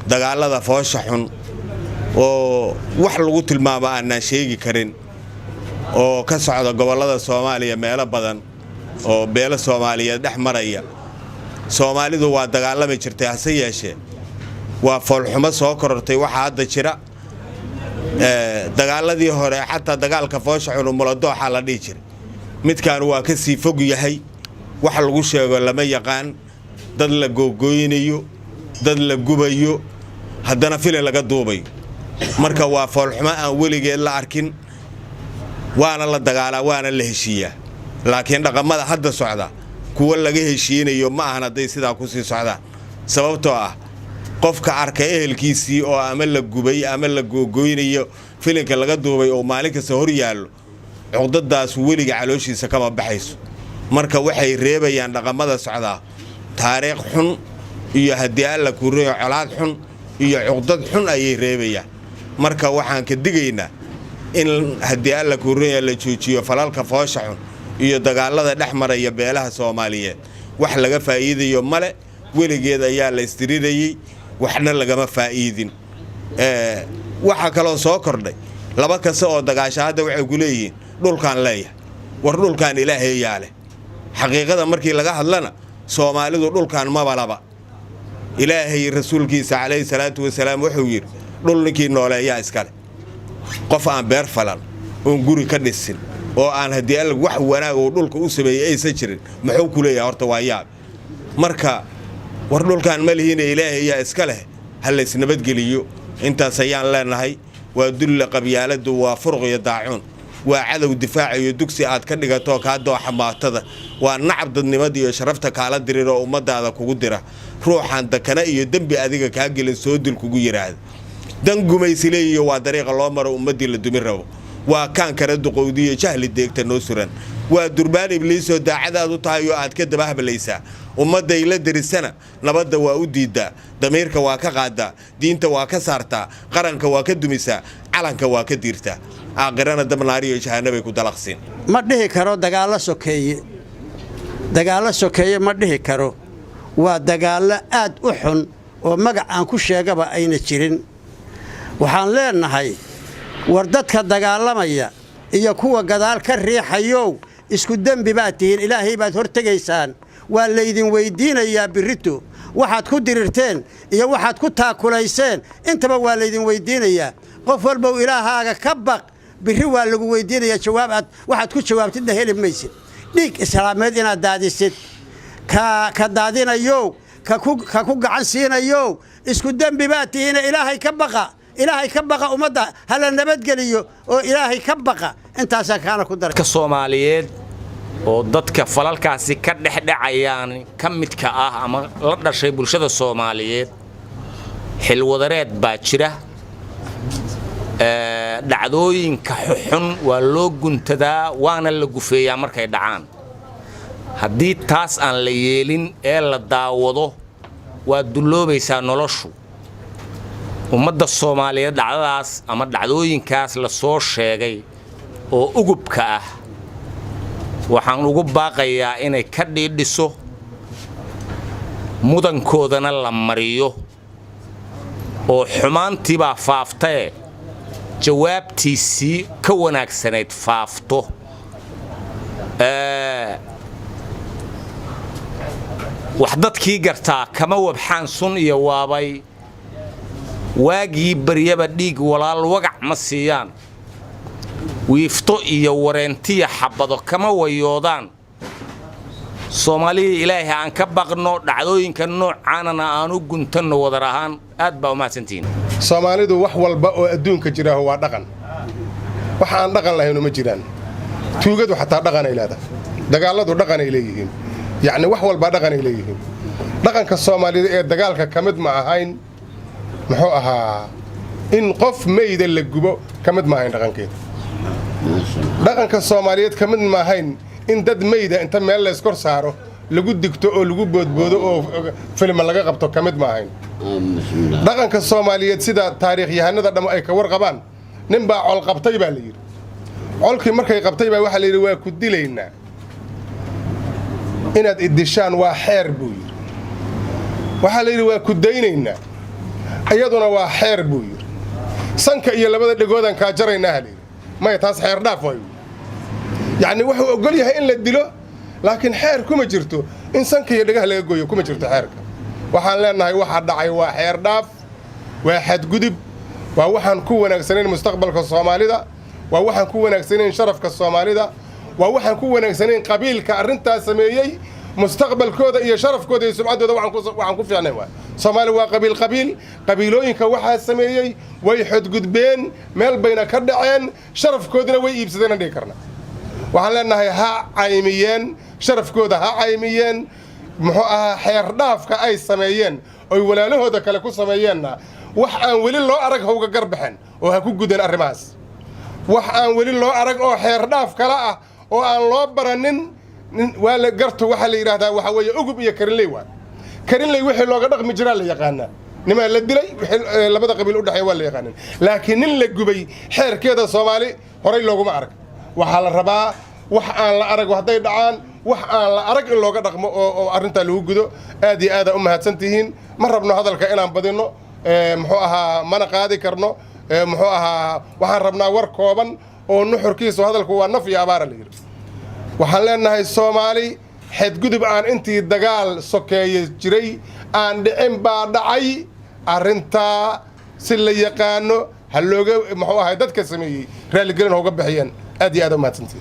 Dagaallada foosha xun oo wax lagu tilmaamo aanaan sheegi karin oo ka socda gobollada Soomaaliya, meelo badan oo beelo Soomaaliyeed dhex maraya. Soomaalidu waa dagaalami jirtay, hase yeeshee waa foolxumo soo korortay waxaa hadda jira. Dagaaladii hore, xataa dagaalka foosha xun umuladooxaa la dhihi jiray. Midkaan waa ka sii fog yahay, wax lagu sheego lama yaqaan. Dad la googooynayo, dad la gubayo, haddana filin laga duubayo. Marka waa foolxumo aan weligeed la arkin. Waana la dagaalaa, waana la heshiiyaa, laakiin dhaqamada hadda socda kuwo laga heshiinayo ma ahan hadday sidaa ku sii socdaan, sababtoo ah qofka arka ehelkiisii oo ama la gubay ama la googoynayo, filinka laga duubay oo maalin kasta hor yaallo, cuqdadaas weliga calooshiisa kama baxayso. Marka waxay reebayaan dhaqamada socdaa taariikh xun iyo, haddii Alla kureeyo, colaad xun iyo cuqdad xun ayay reebayaan. Marka waxaan ka digaynaa in, haddii Alla kureeya, la joojiyo falalka foosha xun iyo dagaalada dhex maraya beelaha Soomaaliyeed. Wax laga faa'iidayo male. Weligeed ayaa la isdirirayey, waxna lagama faa'iidin. Waxaa kaloo soo kordhay, laba kasta oo dagaasha hadda waxay ku leeyihiin dhulkaan leeyahay. War dhulkaan Ilaahayaa leh. Xaqiiqada markii laga hadlana, Soomaalidu dhulkaan mabalaba. Ilaahay rasuulkiisa calayhi salaatu wasalaam wuxuu yidhi: "Dhul ninkii nooleeyaa iskale." Qof aan beer falan oon guri ka dhisin oo aan, haddii Alla, wax wanaag oo dhulka u sameeyey aysan jirin, muxuu ku leeyahay? Horta waa yaab. Marka war dhulkaan ma lihiina, Ilaahay ayaa iska leh. Ha laysnabadgeliyo, intaas ayaan leenahay. Waa dulle qabyaaladdu, waa furuq iyo daacuun, waa cadow difaacayo dugsi aad ka dhigatoo kaa dooxa maatada, waa nacab dadnimada iyo sharafta kaala dirir oo ummadaada kugu dira, ruuxaan dakana iyo dembi adiga kaa gelin soo dil kugu yidhaahda. Dan gumaysileeyiyo waa dariiqa loo maro ummaddii la dumi rabo, waa kaan kara duqowdiyo jahli deegta noo suran, waa durbaan Ibliisoo daacadaad u tahay oo aad ka daba hablaysaa. Ummadday la derisana nabadda waa u diiddaa, damiirka waa ka qaaddaa, diinta waa ka saartaa, qaranka waa ka dumisaa, calanka waa ka diirtaa, aakhirana dabnaariyo jahanabay ku dalaqsiin. Ma dhihi karo dagaallo sokeeye. Dagaallo sokeeye ma dhihi karo. Waa dagaallo aad u xun oo magac aan ku sheegaba ayna jirin. Waxaan leenahay, war dadka dagaalamaya iyo kuwa gadaal ka riixayow, isku dembi baad tihiin. Ilaahay baad hor tegaysaan, waa laydin weyddiinayaa birrito. Waxaad ku dirirteen iyo waxaad ku taakulayseen intaba waa laydin weyddiinayaa. Qof walbow Ilaahaaga ka baq. Birri waa lagu weyddiinayaa. Jawaab aad waxaad ku jawaabtidna heli maysid. Dhiig islaameed inaad daadisid, ka daadinayow, ka ku gacan siinayow, isku dembi baad tihiine Ilaahay ka baqa. Ilaahay ka baqa. Ummadda hala nabadgeliyo oo Ilaahay ka baqa. Intaasaan kaana ku daray. Dadka Soomaaliyeed oo dadka falalkaasi ka dhexdhacayaan ka midka ah ama la dhashay bulshada Soomaaliyeed, xilwadareed baa jira. Dhacdooyinka xun waa loo guntadaa, waana la gufeeyaa markay dhacaan. Haddii taas aan la yeelin ee la daawado, waa dulloobaysaa noloshu. Ummadda Soomaaliyeed dhacdadaas ama dhacdooyinkaas la soo sheegay oo ugubka ah, waxaan ugu baaqayaa inay ka dhiidhiso, mudankoodana la mariyo, oo xumaantiibaa faaftae jawaabtiisii ka wanaagsanayd faafto. Wax dadkii gartaa kama wabxaan sun iyo waabay, waagii baryaba dhiig walaal wagac ma siiyaan, wiifto iyo wareentiya xabado kama wayoodaan. Soomaalida, Ilaahay aan ka baqno, dhacdooyinka noocaanana aan u guntanno wadar ahaan. Aad baa umahadsantihiin. Soomaalidu wax walba oo adduunka jiraaho waa dhaqan. Wax aan dhaqan lahaynu ma jiraan. Tuugadu xataa dhaqanay leedahay, dagaalladu dhaqanay leeyihiin, yacni wax walbaa dhaqanay leeyihiin. Dhaqanka Soomaalida ee dagaalka ka mid ma ahayn, muxuu ahaa, in qof meyda la gubo ka mid ma ahayn dhaqankeeda. Dhaqanka Soomaaliyeed ka mid ma ahayn in dad meyda inta meel layskor saaro lagu digto oo lagu boodboodo oo filma laga qabto, ka mid ma ahayn dhaqanka Soomaaliyeed. Sida taariikhyahanada dhamm ay ka warqabaan, nin baa col qabtay baa la yidhi. Colkii markay qabtay baa waxaa la yidhi: "Waa ku dilaynaa." "Inaad iddishaan waa xeer," buu yidhi. Waxaa la yidhi: "Waa ku daynaynaa." Iyaduna waa xeer, buu yidhi. Sanka iyo labada dhegoodaan kaa jaraynaa, ha layidhi. Maya, taas xeer dhaaf waayu. Yacni wuxuu ogol yahay in la dilo, laakiin xeer kuma jirto in sanka iyo dhegaha laga gooyo, kuma jirto xeerka. Waxaan leenahay, waxa dhacay waa xeer dhaaf, waa xadgudub, waa waxaan ku wanaagsanayn mustaqbalka Soomaalida, waa waxaan ku wanaagsanayn sharafka Soomaalida, waa waxaan ku wanaagsanayn qabiilka arrintaas sameeyey mustaqbalkooda iyo sharafkooda iyo sumcaddooda. Waxaan ku fiicnayn waay. Soomaali waa qabiil qabiil. Qabiilooyinka waxaa sameeyey way xadgudbeen, meel bayna ka dhaceen, sharafkoodina way iibsadeen aan dhihi karna. Waxaan leenahay, ha caymiyeen sharafkooda, ha caymiyeen. Muxuu ahaa, xeer dhaafka ay sameeyeen oy walaalahooda kale ku sameeyeenna, wax aan weli loo arag ha uga garbaxeen oo ha ku gudeen arrimahaas. Wax aan weli loo arag oo xeer dhaaf kale ah oo aan loo baranin waa la garto. Waxaa la yidhaahdaa, waxaa weeye ugub iyo karinley. Waa karinley, wixii looga dhaqmi jiraa la yaqaanaa. Nimaa la dilay, wixii labada qabiil u dhexeeya waa la yaqaanin, laakiin nin la gubay xeerkeeda Soomaali horay looguma arag. Waxaa la rabaa wax aan la arag hadday dhacaan, wax aan la arag in looga dhaqmo oo arrintaa lagu gudo. Aad iyo aada u mahadsan tihiin. Ma rabno hadalka inaan badinno, muxuu ahaa, mana qaadi karno. Muxuu ahaa, waxaan rabnaa war kooban oo nuxurkiisu, hadalku waa naf iyo abaara la yidhi. Waxaan leenahay, Soomaali, xadgudub aan intii dagaal sokeeye jiray aan dhicin baa dhacay. Arrintaa si la yaqaano ha looga, muxuu ahay, dadka sameeyey raaligelin hooga bixiyeen. Aad iyo aad u mahadsantihiin.